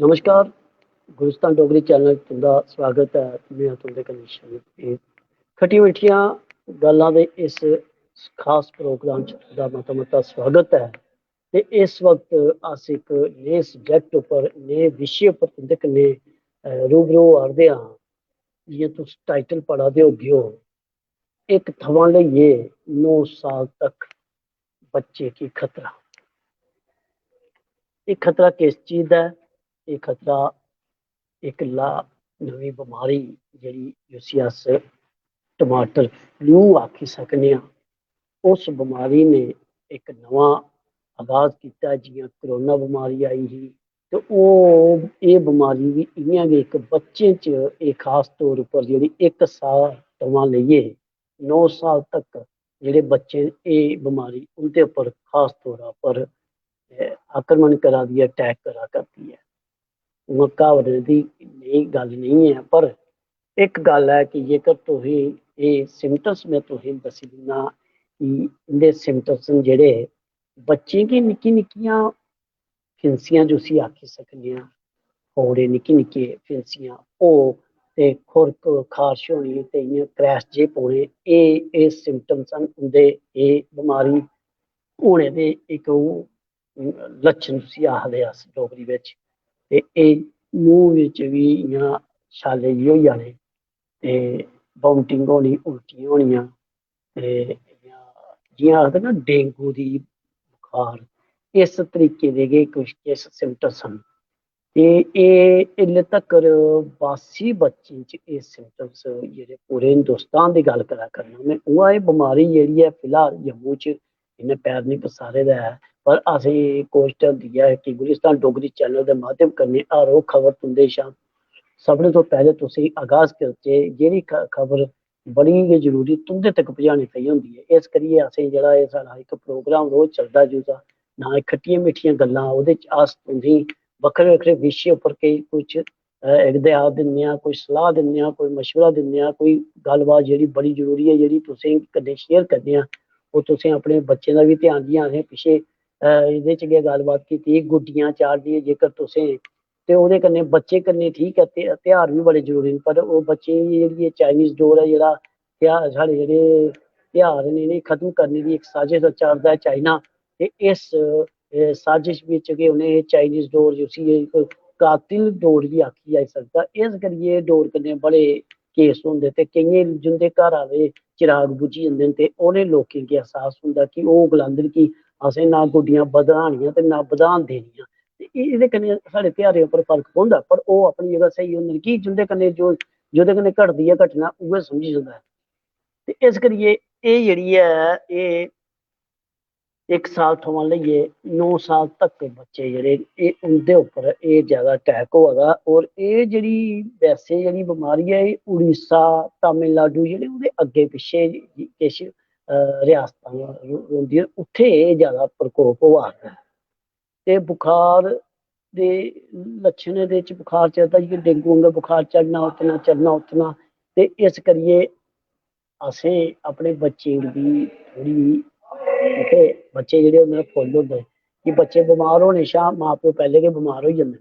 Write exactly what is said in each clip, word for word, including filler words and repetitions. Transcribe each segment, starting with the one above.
नमस्कार, गुलिस्तान डोगरी चैनल तुं'दा स्वागत ऐ। में आं तुं'दे कन्नै शरीफ पीर। खट्टियां मिट्ठियां गल्लां दे इस खास प्रोग्राम च तुं'दा मता मता स्वागत ऐ। ते इस वक्त अस इक नए सब्जैक्ट उप्पर, नए विशे उप्पर तुं'दे कन्नै, अ, रूबरू होआ 'रदे आं। जि'यां तुस टाइटल पढ़ा दे होगेओ, इक थमां लेइयै नौ साल तक बच्चे गी खतरा। एह् खतरा किस चीज दा ऐ? एह् खतरा इक ला नमीं बमारी, जेह्ड़ी, जिसी अस टमाटर फ्लू आखी सकने आं, उस बमारी ने इक नमां आगाज कीता। जि'यां कोरोना बमारी आई ही, ते ओह्, एह् बमारी बी इ'यां गै इक बच्चें च, एह् खास तौर उप्पर जेह्ड़ी इक साल थमां लेइयै नौ साल तक जेह्ड़े बच्चे न, एह् बमारी उं'दे उप्पर खास तौरा पर, अ, आक्रमण करा दी ऐ, अटैक करा करदी ऐ। उ'आं घाबरने दी नेही गल्ल नेईं ऐ, पर इक गल्ल ऐ कि जेकर तुसें एह् सिम्टम्स में तुसें दस्सी दिन्ना कि इं'दे सिम्टम्स न जेह्ड़े, बच्चें गी निक्की निक्कियां फिंसियां जिसी आखी सकने आं, फोड़े निक्के निक्के फिंसियां, ओह् ते खुरक खारश होनी ते इ'यां क्रैश जे पौने, एह्, एह् सिम्टम्स न उं'दे, एह् बमारी होने दे इक ओह् लक्षण जिसी आखदे अस डोगरी बिच। ते एह् मूंह् बिच बी इ'यां छाले जे होई जाने ते वोमिटिंग होनी, उल्टियां होनियां। ते इ'यां जि'यां आखदे ना डेंगू दी बुखार, इस तरीके दे गै कुछ किश सिम्टम्स न। ते एह् इल्ले तक्कर बासी बच्चें च एह् सिम्टम्स जेह्ड़े पूरे हिंदुस्तान दी गल्ल करा करना में, उ'आं एह् बमारी जेह्ड़ी ऐ फिलहाल जम्मू च इ'न्नै पैर निं पसारे दा ऐ, पर असें एह् कोशट होंदी ऐ कि गुलिस्तान डोगरी चैनल दे माध्यम कन्नै हर ओह् खबर तुं'दे शा सभनें थमां पैह्लें तुसें गी आगाज करचै। जेह्ड़ी ख-, खबर बड़ी गै जरूरी तुं'दे तक पजाने ताईं होंदी ऐ। इस करियै असें जेह्ड़ा एह् साढ़ा इक प्रोग्राम रोज चलदा जुलदा, नां एह् खट्टियां मिट्ठियां गल्लां, ओह्दे च अस तुसें गी बक्खरे बक्खरे विशे उप्पर केईं कुछ, अ, इक दया दिन्ने आं, कोई सलाह दिन्ने आं, कोई मशवरा दिन्ने आं, कोई गल्लबात जेह्ड़ी बड़ी जरूरी ऐ, जेह्ड़ी तुसें कन्नै शेयर करने आं, ओह् तुसें अपने बच्चें दा बी ध्यान, जि'यां असें पिच्छे, अ, एह्दे च गै गल्लबात कीती, गुड्डियां चाढ़ दियां जेकर तुसें, ते ओह्दे कन्नै बच्चें कन्नै ठीक ऐ, ते ध्यार बी बड़े जरूरी न, पर ओह् बच्चें गी जेह्ड़ी एह् चाइनीज डोर ऐ, जेह्ड़ा ध्यार, साढ़े जेह्ड़े ध्यार न, इ'नेंगी खत्म करने दी इक साजिश रचा-रदा ऐ चाइना, ते इस, एह्, साजिश बिच गै उ'नें एह् चाइनीज डोर, जिसी एह् इक कातिल डोर बी आखी जाई सकदा, इस करियै एह् डोर कन्नै बड़े केस होंदे, ते केइयें जिं'दे घर आह्ले चिराग बुझी जंदे न, ते उ'नें लोकें गी एहसास होंदा कि ओह् गलांदे न कि असें ना गुड्डियां बधानियां ते ना बधान देनियां। ते एह्, एह्दे कन्नै साढ़े ध्यारें उप्पर फर्क पौंदा, पर ओह् अपनी जगह स्हेई होंदे न कि जिं'दे कन्नै जो, जेह्दे कन्नै घटदी ऐ घटना, उ'ऐ समझी सकदा ऐ। ते इस करियै एह् जेह्ड़ी ऐ, एह् इक साल थमां लेइयै नौ साल तक बच्चे जेह्ड़े, एह् उं'दे उप्पर एह् ज्यादा अटैक होआ दा। और एह् जेह्ड़ी, वैसे जेह्ड़ी बमारी ऐ, एह् उड़ीसा, तमिलनाडु, जेह्ड़े ओह्दे अग्गें पिच्छें किश, अ, रियासतां रौ-, रौंह्दियां, उत्थै एह् ज्यादा प्रकोप होआ दा ऐ। ते बुखार दे लक्षण एह्दे च, बुखार चढ़दा, जि'यां डेंगू आंह्गर बुखार चढ़ना, उतरना, चढ़ना, उतरना। ते इस करियै असें अपने बच्चें गी बी थोह्ड़ी, ते बच्चे जेह्ड़े होंदे न, फुल्ल होंदे, कि बच्चे बमार होने शा मां प्यो पैह्लें गै बमार होई जंदे।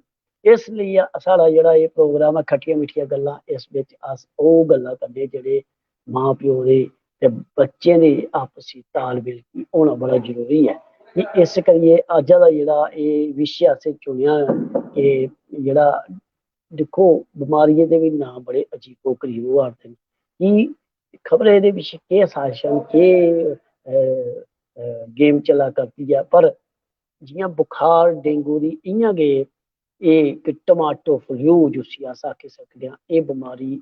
इस लेई अ-, साढ़ा जेह्ड़ा एह् प्रोग्राम ऐ, खट्टियां मिट्ठियां गल्लां, इस बिच अस ओह् गल्लां करने जेह्ड़े मां प्यो दे ते बच्चें दे आपसी तालमेल गी होना बड़ा जरूरी ऐ। कि इस करियै अज्ज दा जेह्ड़ा एह् विशे असें चुनेआ, एह् जेह्ड़ा, दिक्खो, बमारियें दे बी नांऽ बड़े अजीबो गरीब होआ दे न। कि खबरै एह्दे पिच्छें केह् साजिशां न, केह्, अ, अ, गेम चला करदी ऐ, पर जि'यां बुखार, डेंगू दी, इ'यां गै एह् इक टमाटो फ्लू जिसी अस आखी सकदे आं, एह् बमारी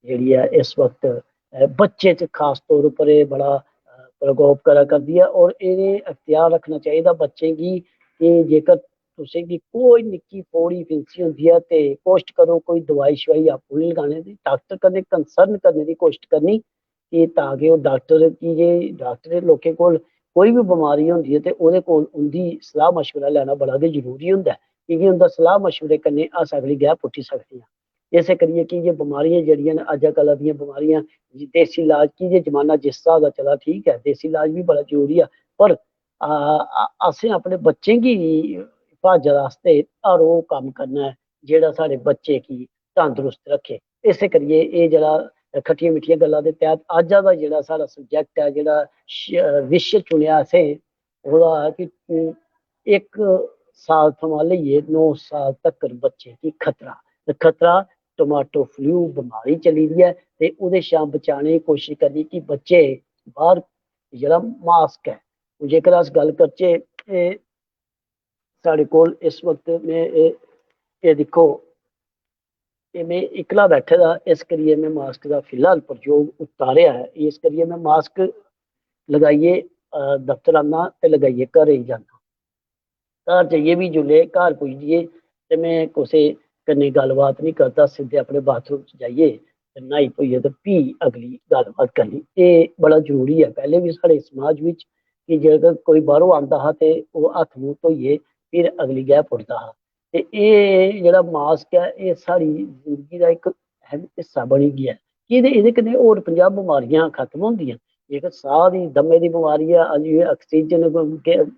जेह्ड़ी ऐ, इस वक्त, अ, बच्चें च खास तौर उप्पर एह् बड़ा, अ, प्रकोप करा करदी ऐ। और एह् अख्तियार रक्खना चाहिदा बच्चें गी कि जेकर तुसें गी कोई निक्की फोड़ी फिंसी होंदी ऐ, ते कोशट करो कोई दवाई शवाई आपूं गै लगाने दी, डाक्टर कन्नै कंसर्न करने दी कोशट करनी, कि तां कि ओह् डाक्टर, की जे डाक्टर लोकें कोल कोई बी बमारी होंदी ऐ, ते ओह्दे कोल उं'दी सलाह् मशवरा लैना बड़ा गै जरूरी होंदा ऐ, की जे उं'दा सलाह् मशवरे कन्नै अस अगली गैं पुट्टी सकदे आं। इस्सै करियै की जे बमारियां जेह्ड़ियां न, अज्जकल दियां बमारियां, देसी इलाज, की जे जमाना जिस स्हाब दा चला, ठीक ऐ, देसी इलाज बी बड़ा जरूरी ऐ, पर, आ, आ, असें अपने बच्चें गी हिफाजत आस्तै हर ओह् कम्म करना ऐ, जेह्ड़ा साढ़े बच्चे गी तंदरुस्त रक्खे। इस्सै करियै एह् जेह्ड़ा खट्टियां मिट्ठियां गल्लां दे तैह्त अज्ज दा जेह्ड़ा साढ़ा subject ऐ, जेह्ड़ा श-, विशे चुनेआ असें, ओह्दा ऐ कि इक साल थमां लेइयै नौ साल तक्कर बच्चे गी खतरा, ते खतरा tomato flu बमारी चली दी ऐ, ते ओह्दे शा बचाने दी कोशश करनी कि बच्चे बाह्र जेह्ड़ा mask ऐ, हून जेकर अस गल्ल करचै, एह् साढ़े कोल इस वक्त में एह्, एह् दिक्खो, एह् में इक्कला बैठे दा, इस करियै में mask दा फिलहाल प्रयोग उतारेआ ऐ। इस करियै में mask लगाइयै, अ, दफ्तर आना ते लगाइयै घरै गी जाना। घर जाइयै बी, जिसलै घर पुज्जियै, ते में कुसै कन्नै गल्लबात निं करदा, सिद्धे अपने bathroom च जाइयै ते न्हाई धोइयै ते फ्ही अगली गल्लबात करनी। एह् बड़ा जरूरी ऐ। पैह्लें बी साढ़े समाज बिच कि जेकर कोई बाह्रों आंदा हा ते ओह् हत्थ मूंह् धोइयै फिर अगली गै पुड़दा हा। ते एह् जेह्ड़ा mask ऐ, एह् साढ़ी जिंदगी दा इक अहम हिस्सा बनी गेआ ऐ। की ते एह्दे कन्नै होर पंजाह् बमारियां खत्म होंदियां। जेकर साह् दी, दमे दी बमारी ऐ, अज्ज एह् oxygen क-, क-,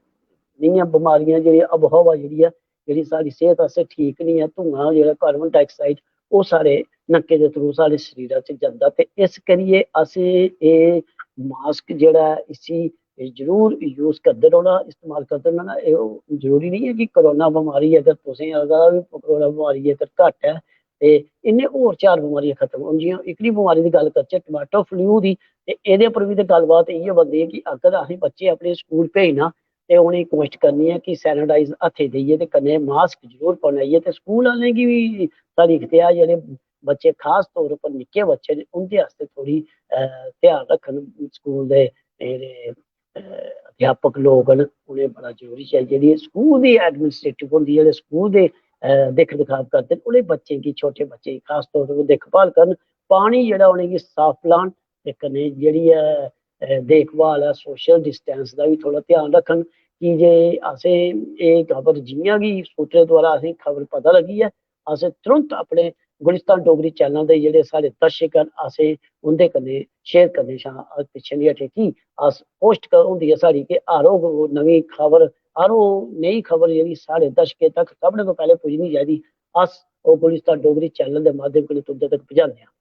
नेहियां बमारियां, जेह्ड़ी आबोहवा जेह्ड़ी ऐ, जेह्ड़ी साढ़ी सेह्त आस्तै ठीक निं ऐ, धुआं जेह्ड़ा carbon dioxide, ओह् साढ़े नक्के दे through साढ़े शरीरा च जंदा। ते इस करियै असें एह् mask जेह्ड़ा ऐ, इसी जरूर use करदे रौह्ना, इस्तेमाल करदे रौह्ना। एह् जरूरी निं ऐ कि कोरोना बमारी अगर तुसें, अगर कोरोना बमारी अगर घट्ट ऐ, ते इन्ने होर चार बमारियां खत्म होन। जि'यां एह्कड़ी बमारी दी गल्ल करचै, tomato flu दी, ते एह्दे पर बी ते गल्लबात इ'यै बनदी ऐ कि अगर असें बच्चे अपने स्कूल भेजना, ते उ'नेंगी कोशट करनी ऐ कि sanitize हत्थै देइयै ते कन्नै mask जरूर बनाइयै, ते स्कूल आह्लें गी बी साढ़ी इख्तेयार, जेह्ड़े बच्चे, खास तौर उप्पर निक्के बच्चे न, उं'दे आस्तै थोह्ड़ी, अ, ध्यान रक्खन स्कूल दे जेह्ड़े, अ, अध्यापक लोक न, उ'नें बड़ा जरूरी ऐ। जेह्ड़ी स्कूल दी administrative होंदी ऐ, जेह्ड़े स्कूल दे, अ, दिक्ख दिखाव करदे न, उ'नें बच्चें गी, छोटे बच्चें गी खास तौर उप्पर दिक्खभाल करन, पानी जेह्ड़ा उ'नेंगी साफ पलान, ते कन्नै जेह्ड़ी ऐ, अ, देखभाल ऐ, social distance दा बी थोह्ड़ा ध्यान रक्खन। की जे असें एह् खबर, जि'यां गै सूत्रें द्वारा असें खबर पता लगी ऐ, असें तुरंत अपने गुलिस्तान डोगरी channel दे जेह्ड़े साढ़े दर्शक न, असें उं'दे कन्नै share करने शा अस पिच्छें निं हटे। कि अस कोशट क-, होंदी ऐ साढ़ी कि हर ओह् नमीं खबर, हर ओह् नई खबर जेह्ड़ी साढ़े दर्शकें तक सभनें कोला पैह्लें पुज्जनी चाहिदी, अस ओह् गुलिस्तान डोगरी channel दे माध्यम कन्नै तुं'दे तक पजाने आं।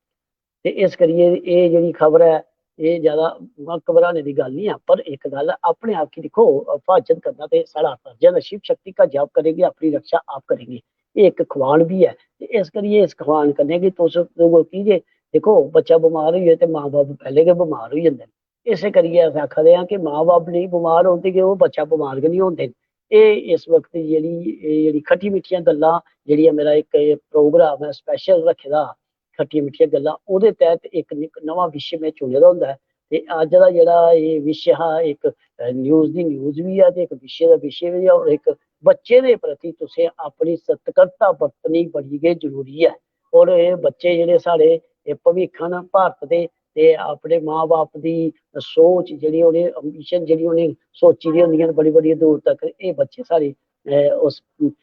ते इस करियै एह् जेह्ड़ी खबर ऐ, एह् ज्यादा घबराने दी गल्ल निं ऐ, पर इक गल्ल ऐ, अपने आप गी दिक्खो, हिफाजत करना ते साढ़ा फर्ज ऐ। "शिव शक्ति का जाप करेंगे, अपनी रक्षा आप करेंगे।" एह् इक खुआन बी ऐ। ते इस करियै इस खुआन कन्नै कि तुस लोक, की जे दिक्खो, बच्चा बमार होई जाए ते मां-बब्ब पैह्लें गै बमार होई जंदे न। इस्सै करियै अस आखा दे आं कि मां-बब्ब नेईं बमार होन ते कि ओह् बच्चा बमार गै निं होन देन। एह् इस वक्त जेह्ड़ी, एह् जेह्ड़ी खट्टी मिट्ठियां गल्लां, जेह्ड़ियां मेरा इक एह् program ऐ special रक्खे दा, खट्टियां मिट्ठियां गल्लां, ओह्दे तैह्त इक निक-, नमां विशे में चुने दा होंदा ऐ। ते अज्ज दा जेह्ड़ा एह् विशे हा, इक, अ, news दी news बी ऐ ते इक विशे दा विशे बी ऐ, और इक बच्चें दे प्रति तुसें अपनी सतर्कता बरतनी बड़ी गै जरूरी ऐ। और एह् बच्चे जेह्ड़े साढ़े, एह् भविक्ख न भारत दे, ते अपने मां-बब्ब दी सोच जेह्ड़ी उ'नें, ambition जेह्ड़ी उ'नें सोची दी होंदियां न बड़ी-बड़ी दूर तक, एह् बच्चे साढ़ी, अ, उस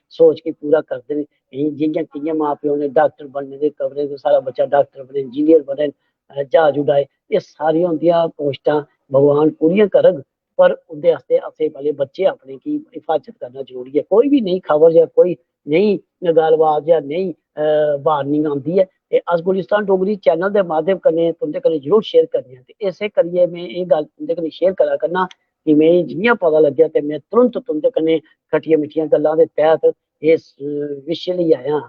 सोच गी पूरा करदे न। एह् जि'यां कि'यां मां-प्यो ने डाक्टर बनने दे, खबरें दे साढ़ा बच्चा डाक्टर बने, engineer बने, अ, ज्हाज उड्डाए, एह् सारियां उं'दियां कोशटां भगवान पूरियां करग, पर उं'दे आस्तै असें पैह्लें बच्चे अपने गी हिफाजत करना जरूरी ऐ। कोई बी नेही खबर जां कोई नेही गल्लबात जां नेही, अ, warning आंदी ऐ, ते अस गुलिस्तान डोगरी channel दे माध्यम कन्नै तुं'दे कन्नै जरूर share करने आं। ते इस्सै करियै में एह् गल्ल तुं'दे कन्नै share करा करना कि में जि'यां पता लग्गेआ ते में तुरंत तुं'दे कन्नै खट्टियां मिट्ठियां गल्लां दे तैह्त इस, अ, विशे लेई आया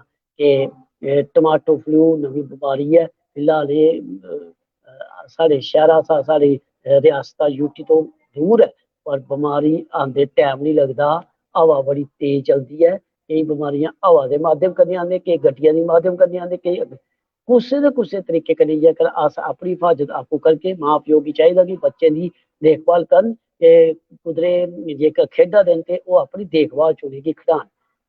कि, अ, tomato flu नमीं बमारी ऐ। फिलहाल एह्, अ, अ, साढ़े शैह्रा सा-, साढ़ी, अ, रियासता U T तो दूर ऐ, पर बमारी आंदे टैम निं लगदा, हवा बड़ी तेज चलदी ऐ। केईं बमारियां हवा दे माध्यम कन्नै आंदियां, केईं गड्डियां दे माध्यम कन्नै आंदियां, केईं अग्ग-, कुसै दे कुसै तरीके कन्नै जेकर अस अपनी हिफाजत आपूं करगे, मां-प्यो गी चाहिदा कि बच्चें दी देखभाल करन ते कुदरे जेकर खेढा दे न ते ओह् अपनी देखभाल च उ'नेंगी खढान।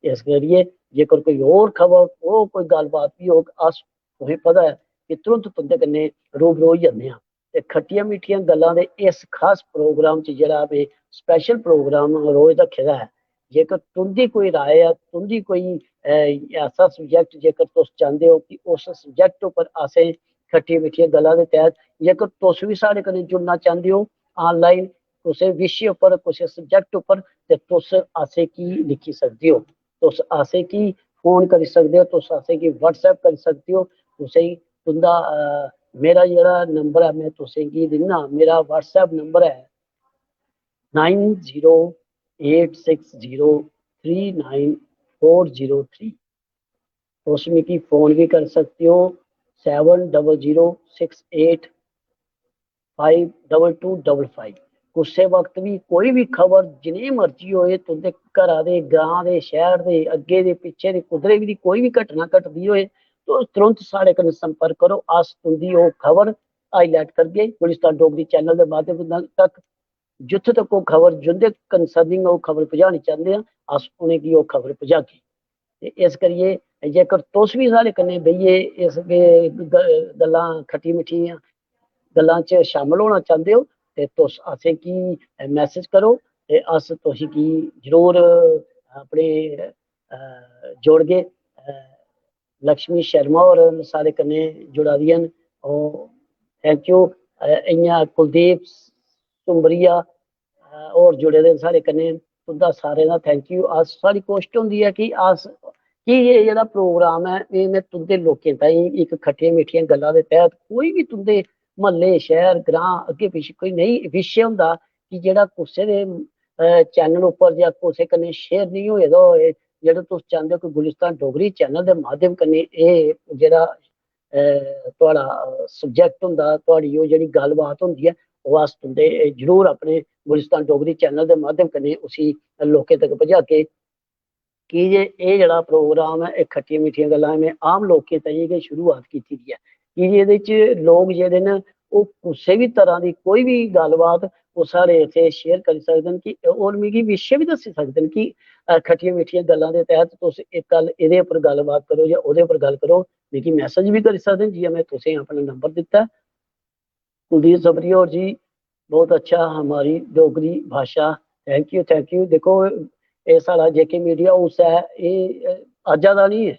इस करियै जेकर कोई होर खबर, होर कोई गल्लबात बी होग, अस, तुसें पता ऐ कि तुरंत तुं'दे कन्नै रूबरू होई जन्ने आं। ते खट्टियां मिट्ठियां गल्लां दे इस खास program च जेह्ड़ा में special program रोज रक्खे दा ऐ, जेकर तुं'दी कोई राय ऐ, तुं'दी कोई, अ, ऐसा subject जेकर तुस चांह्दे ओ कि उस subject उप्पर असें खट्टियां मिट्ठियां गल्लां दे तैह्त, जेकर तुस बी साढ़े कन्नै जुड़ना चांह्दे ओ online कुसै विशे उप्पर, कुसै subject उप्पर, ते तुस असेंगी लिखी सकदे ओ। तुस असेंगी फोन करी सकदे ओ, तुस असेंगी WhatsApp करी सकदे ओ। तुसेंगी तुं'दा, अ, मेरा जेह्ड़ा नंबर ऐ, में तुसेंगी दिन्ना। मेरा WhatsApp नंबर ऐ nine zero eight six zero three nine four zero three। तुस मिगी फोन बी करी सकदे ओ, seven double zero six eight five double two double five। कुसै वक्त बी कोई बी खबर, जनेही मर्जी होए, तुं'दे घरा दे, ग्रां दे, शैह्र दे, अग्गे दे, पिच्छे दे, कुदरै बी दी कोई बी घटना घटदी होए, तुस तुरंत साढ़े कन्नै संपर्क करो। अस तुं'दी ओह् खबर highlight करगे गुलिस्तान डोगरी चैनल दे माध्यम तक। जित्थै तक ओह् खबर, जिं'दे concerning ओह् खबर पजानी चांह्दे आं, अस उ'नेंगी ओह् खबर पजागे। ते इस करियै जेकर तुस बी साढ़े कन्नै बेहियै इस ग-, ग-, गल्लां खट्टियां मिट्ठियां गल्लां च शामिल होना चांह्दे ओ, ते तुस असेंगी message करो, ते अस तुसेंगी जरूर अपने, अ, जोड़गे। अ, लक्ष्मी शर्मा होर साढ़े कन्नै जुड़ा दियां न। ओह्, thank you। अ, इ'यां कुलदीप सुंबरिया, अ, होर जुड़े दे न साढ़े कन्नै। तुं'दा सारें दा thank you। अस, साढ़ी कोशट होंदी ऐ कि अस, कि एह् जेह्ड़ा प्रोग्राम ऐ, एह् में तुं'दे लोकें ताईं इक खट्टियां मिट्ठियां गल्लां दे तैह्त कोई बी तुं'दे म्हल्ले, शैह्र, ग्रां, अग्गें पिच्छें कोई नेही विशे होंदा कि जेह्ड़ा कुसै दे, अ, चैनल उप्पर जां कुसै कन्नै share नेईं होए दा होए, जेह्ड़ा तुस चांह्दे ओ कि गुलिस्तान डोगरी चैनल दे माध्यम कन्नै एह् जेह्ड़ा, अ, थुआढ़ा subject होंदा, थुआढ़ी ओह् जेह्ड़ी गल्लबात होंदी ऐ, ओह् अस तुं'दे जरूर अपने गुलिस्तान डोगरी चैनल दे माध्यम कन्नै उसी लोकें तक पजागे। की जे एह् जेह्ड़ा प्रोग्राम ऐ, एह् खट्टियां मिट्ठियां गल्लां में आम लोकें ताईं गै शुरुआत कीती दी ऐ। की जे एह्दे च लोक जेह्ड़े न, ओह् कुसै बी तरह दी कोई बी गल्लबात ओह् साढ़े इत्थै share करी सकदे न, कि होर मिगी विशे बी दस्सी सकदे न कि, अ, खट्टियां मिट्ठियां गल्लां दे तैह्त तुस इक गल्ल एह्दे उप्पर गल्लबात करो जां ओह्दे उप्पर गल्ल करो, मिगी message बी करी सकदे न, जि'यां में तुसेंगी अपना नंबर दित्ता ऐ। कुलदीप सप्रिया होर जी, बहुत अच्छा, हमारी डोगरी भाशा, thank you, thank you। दिक्खो, एह् साढ़ा जे के मीडिया हाउस ऐ, एह् अज्जा दा निं ऐ,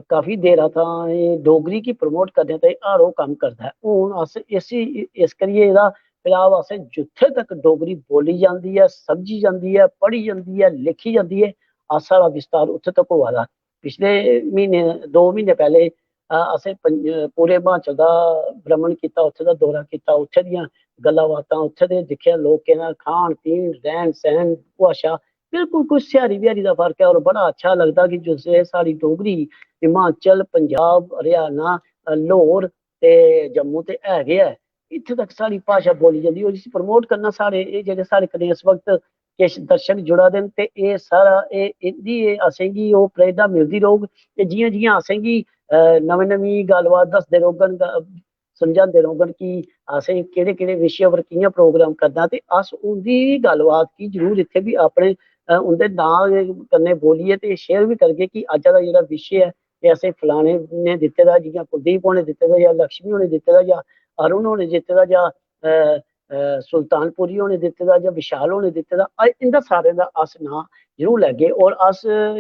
काफी देरा दा एह् डोगरी गी promote करने ताईं हर ओह् कम्म करदा ऐ। हून अस इसी, इस करियै एह्दा फिलहाल असें जित्थै तक डोगरी बोली जंदी ऐ, समझी जंदी ऐ, पढ़ी जंदी ऐ, लिखी जंदी ऐ, अस, साढ़ा विस्तार उत्थै तक होआ दा। पिछले म्हीने, दो म्हीने पैह्ले, अ, असें पंज-, पूरे हिमाचल दा भ्रमण कीता, उत्थै दा दौरा कीता, उत्थै दियां गल्लां बातां, उत्थै दे दिक्खेआ लोकें दा खान पीन, रैह्न सैह्न, भाशा, बिल्कुल कोई सिहारी बिहारी दा फर्क ऐ। और बड़ा अच्छा लगदा कि जिसलै साढ़ी डोगरी हिमाचल, पंजाब, हरियाणा, अ, लाहौर ते जम्मू ते है गै ऐ, इत्थै तक साढ़ी भाशा बोली जंदी। और इसी promote करना, साढ़े एह् जेह्ड़े साढ़े कन्नै इस वक्त किश दर्शक जुड़ा दे न, ते एह् सारा, एह्, इं'दी, एह् असेंगी ओह् प्रेरणा मिलदी रौह्ग। ते जि'यां जि'यां असेंगी, अ, नमीं नमीं गल्लबात दसदे रौह्ङन, ग-, समझांदे रौह्ङन कि असें केह्ड़े केह्ड़े विशे पर कि'यां प्रोग्राम करना, ते अस उं'दी गल्लबात गी जरूर इत्थै बी अपने, अ, उं'दे नांऽ कन्नै बोलियै ते share बी करगे कि अज्ज दा जेह्ड़ा विशे ऐ, एह् असें फलाने ने दित्ते दा, जि'यां कुलदीप होरें दित्ते दा, जां लक्ष्मी होरें दित्ते दा, जां अरुण होरें दित्ते दा, जां, अ, अ, सुल्तानपुरी होरें दित्ते दा, जां विशाल होरें दित्ते दा, अ, इं'दा सारें दा अस नांऽ जरूर लैगे। और अस, अ,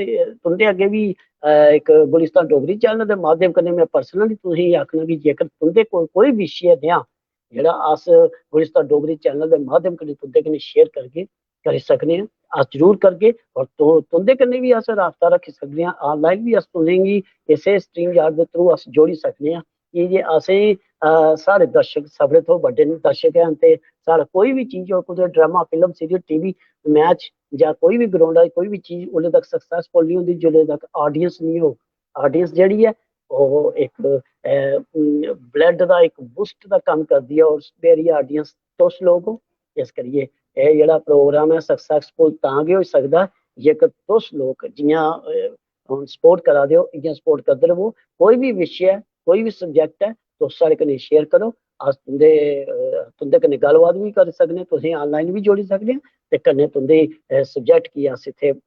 तुं'दे अग्गें बी, अ, इक गुलिस्तान डोगरी चैनल दे माध्यम कन्नै में personally तुसेंगी आखना कि जेकर तुं'दे कोल कोई विशे ऐ नेहा, जेह्ड़ा अस गुलिस्तान डोगरी चैनल दे माध्यम कन्नै तुं'दे कन्नै share करगे, करी सकने आं, अस जरूर करगे। और तु-, तुं'दे कन्नै बी अस राबता रक्खी सकने आं, online बी अस तुसेंगी इस्सै StreamYard दे through अस जोड़ी सकने आं। की जे असें, अ, साढ़े दर्शक सभनें थमां बड्डे न, दर्शक हैन, ते साढ़ा कोई बी चीज होऐ, कुतै drama, film, serial, TV, match जां कोई बी ground च कोई बी चीज उसलै तक successful निं होंदी जिसलै तक audience निं होग। Audience जेह्ड़ी ऐ, ओह् इक, अ, blood दा इक boost दा कम्म करदी ऐ, और मेरी audience तुस लोक ओ। इस करियै एह् जेह्ड़ा प्रोग्राम ऐ, successful तां गै होई सकदा जेकर तुस लोक जि'यां, अ, हून support करा दे ओ, इ'यां support करदे र'वो। कोई बी विशे ऐ, कोई बी subject ऐ, तुस साढ़े कन्नै share करो। अस तुं'दे, अ, तुं'दे कन्नै गल्लबात बी करी सकने, तुसेंगी online बी जोड़ी सकने आं, ते कन्नै तुं'दे, अ, subject गी अस इत्थै, अ,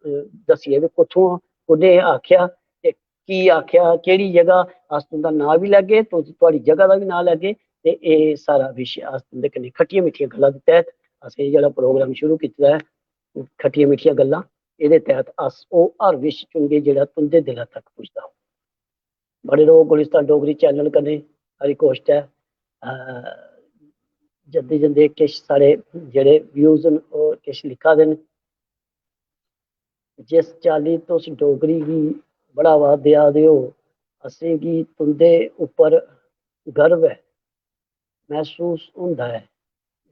दस्सियै बी कुत्थुआं, कु'न्नै आखेआ ते की आखेआ, केह्ड़ी जगह, अस तुं'दा नांऽ बी लैगे, तुस, थुआढ़ी जगह दा बी नांऽ लैगे, ते एह् सारा विशे अस तुं'दे कन्नै खट्टियां मिट्ठियां गल्लां दे तैह्त असें एह् जेह्ड़ा प्रोग्राम शुरू कीते दा ऐ, खट्टियां मिट्ठियां गल्लां, एह्दे तैह्त अस ओह् हर विशे चुनगे जेह्ड़ा तुं'दे दिला तक पुजदा हो। बने र'वो गुलिस्तान डोगरी चैनल कन्नै, साढ़ी कोशट ऐ। अ, जंदे जंदे किश साढ़े जेह्ड़े views न, ओह् किश लिखा दे न। जिस चाल्ली तुस डोगरी गी बढ़ावा देआ दे ओ। असेंगी तुं'दे उप्पर गर्व ऐ, मसूस होंदा ऐ।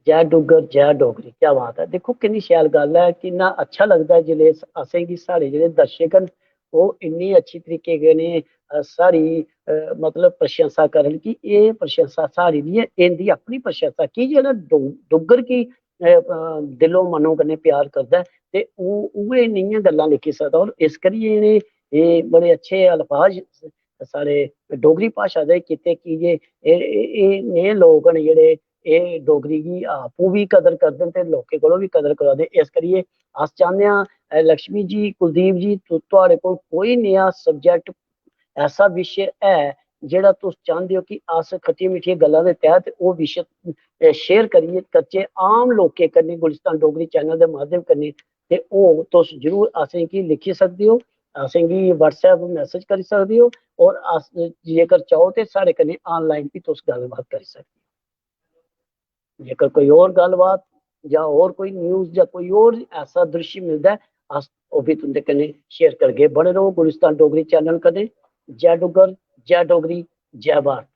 जय डुग्गर, जय डोगरी। क्या बात ऐ। दिक्खो, किन्नी शैल गल्ल ऐ, किन्ना अच्छा लगदा ऐ जिसलै अस-, असेंगी साढ़े जेह्ड़े दर्शक न, ओह् इन्नी अच्छी तरीके कन्नै, अ, साढ़ी, अ, मतलब, प्रशंसा करन कि एह् प्रशंसा साढ़ी निं ऐ, इं'दी अपनी प्रशंसा। की जे जेह्ड़ा डु-, डुग्गर गी, अ, अ, दिलो मनो कन्नै प्यार करदा ऐ, ते ओह् उ'ऐ नेहियां गल्लां लिखी सकदा। और इस करियै इ'नें, एह् बड़े अच्छे अल्फाज साढ़े डोगरी भाशा दे कीते, की जे एह्, एह्, एह् नेह् लोक न जेह्ड़े एह् डोगरी गी आपूं बी कदर करदे न ते लोकें कोलों बी कदर करा दे। इस करियै अस चाह्न्ने आं, अ, लक्ष्मी जी, कुलदीप जी, तु-, थुआढ़े कोल कोई नेहा subject, ऐसा विशे ऐ जेह्ड़ा तुस चांह्दे ओ कि अस खट्टियां मिट्ठियां गल्लां दे तैह्त ओह् विशे, अ, share करियै, करचै आम लोकें कन्नै गुलिस्तान डोगरी channel दे माध्यम कन्नै, ते ओह् तुस जरूर असेंगी लिखी सकदे ओ, असेंगी WhatsApp message करी सकदे ओ, और अस, जेकर चाहो ते साढ़े कन्नै online बी तुस गल्लबात करी सकदे ओ। जेकर कोई होर गल्लबात जां होर कोई news जां कोई होर ऐसा दृश्य मिलदा ऐ, अस ओह् बी तुं'दे कन्नै share करगे। बने रहो गुलिस्तान डोगरी channel कन्नै। जय डुग्गर, जय डोगरी, जय भारत।